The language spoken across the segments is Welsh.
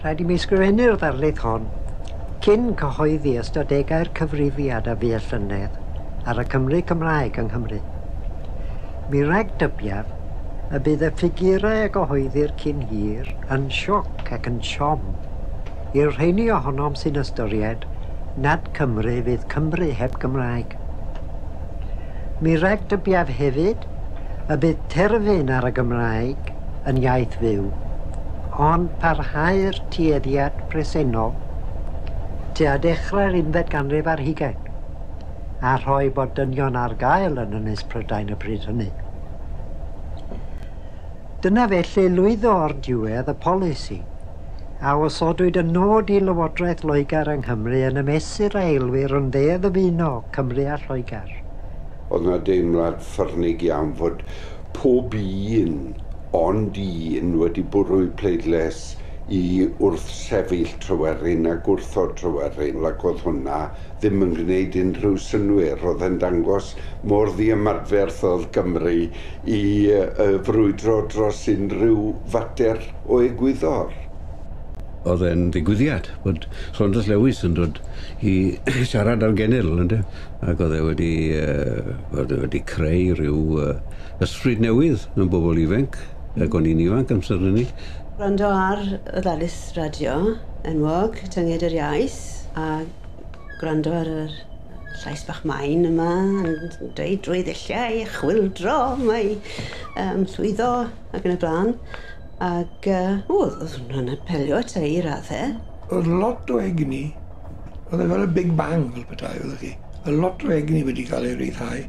Rhaid i mi sgrifennu'r ddarlith hon cyn cyhoeddi ystadegau'r cyfrifiad a fu y llynedd ar y Cymry Cymraeg yng Nghymru. Mi ragdybiaf y bydd y ffigurau a gyhoeddir cyn hir yn sioc ac yn siom i'r rheini ohonom sy'n ystyried nad Cymru fydd Cymru heb Gymraeg. Mi ragdybiaf hefyd y bydd terfyn ar y Gymraeg yn iaith fyw, ond parhau'r tueddiad presennol tua dechrau'r unfed ganrif ar hugain, a rhoi bod dynion ar gael yn Ynys Prydain y pryd hynny. Dyna felly lwyddo o'r diwedd y polisi a osodwyd yn nod i Lywodraeth Loegr yng Nghymru yn y mesur a elwir yn Ddeddf Uno Cymru a Lloegr. Oedd 'na deimlad ffyrnig iawn fod pob un ond un wedi bwrw'u pleidlais i wrthsefyll Tryweryn a gwrthod Tryweryn, ac oedd hwnna ddim yn gwneud unrhyw synnwyr. Oedd e'n dangos mor ddiymadferth oedd Gymru i frwydro dros unrhyw fater o egwyddor. Oedd e'n ddigwyddiad bod Saunders Lewis yn dod i siarad ar genedl, ynde? Ac oedd e wedi, oedd e wedi creu rhyw ysbryd newydd mewn bobl ifanc, ac o'n i'n ifanc amser hynny. Gwrando ar y ddarlith radio enwog, Tynged yr Iaith, a gwrando ar yr llais bach main yma yn dweud drwy ddulliau chwyldro, mae llwyddo ac yn y blaen. Ac o, oedd hwnna'n apelio ata i raddau. Oedd lot o egni, oedd e fel y Big Bang fel petai, oeddech chi. Oedd lot o egni wedi cael ei ryddhau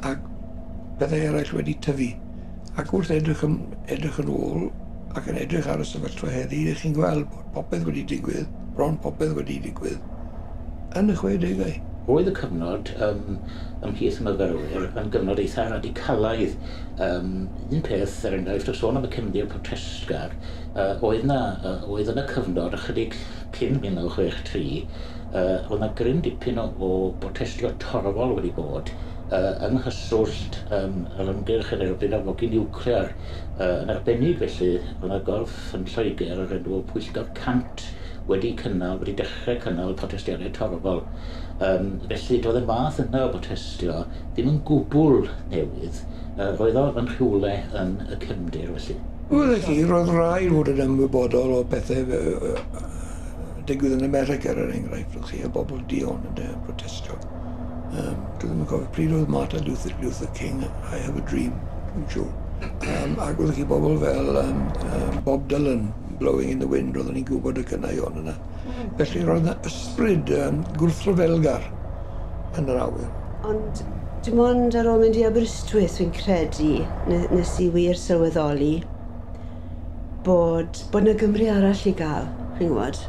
ac pethau eraill wedi tyfu. Ac wrth edrych yn, edrych yn ôl ac yn edrych ar y sefyllfa heddi, ydych chi'n gweld bod popeth wedi digwydd, bron popeth wedi digwydd, yn y 60au. Roedd y cyfnod ymhlith y myfyrwyr yn gyfnod eitha radicalaidd. Un peth, er enghraifft, o sôn am y cefndir protestgar, oedd yna cyfnod ychydig cyn 1963, oedd yna gryn dipyn o brotestio torfol wedi bod yng nghyswllt yr ymgyrch yn erbyn arfogi niwclear. Yn arbennig felly, oedd yna gorff yn Lloegr o'r enw Pwyllgor 100 wedi cynnal, wedi dechrau cynnal protestiadau torfol. Felly, doedd y math yna o brotestio ddim yn gwbl newydd. Roedd o yn rhywle yn y cefndir felly. Wel, chi, roedd rhaid fod yn ymwybodol o bethau digwydd yn America, er enghraifft, chi, y bobl duon yn protestio. Dwi ddim yn cofio pryd oedd Martin Luther King, "I have a dream", dwi'n siŵr. Ac oedd chi bobl fel Bob Dylan, "Blowing in the Wind", oedden ni'n gwybod y caneuon yna. Felly roedd yna ysbryd gwrthryfelgar yn yr awyr. Ond dim ond ar ôl mynd i Aberystwyth fi'n credu nes i wir sylweddoli bod 'na Gymru arall i gael, chi'n gwybod.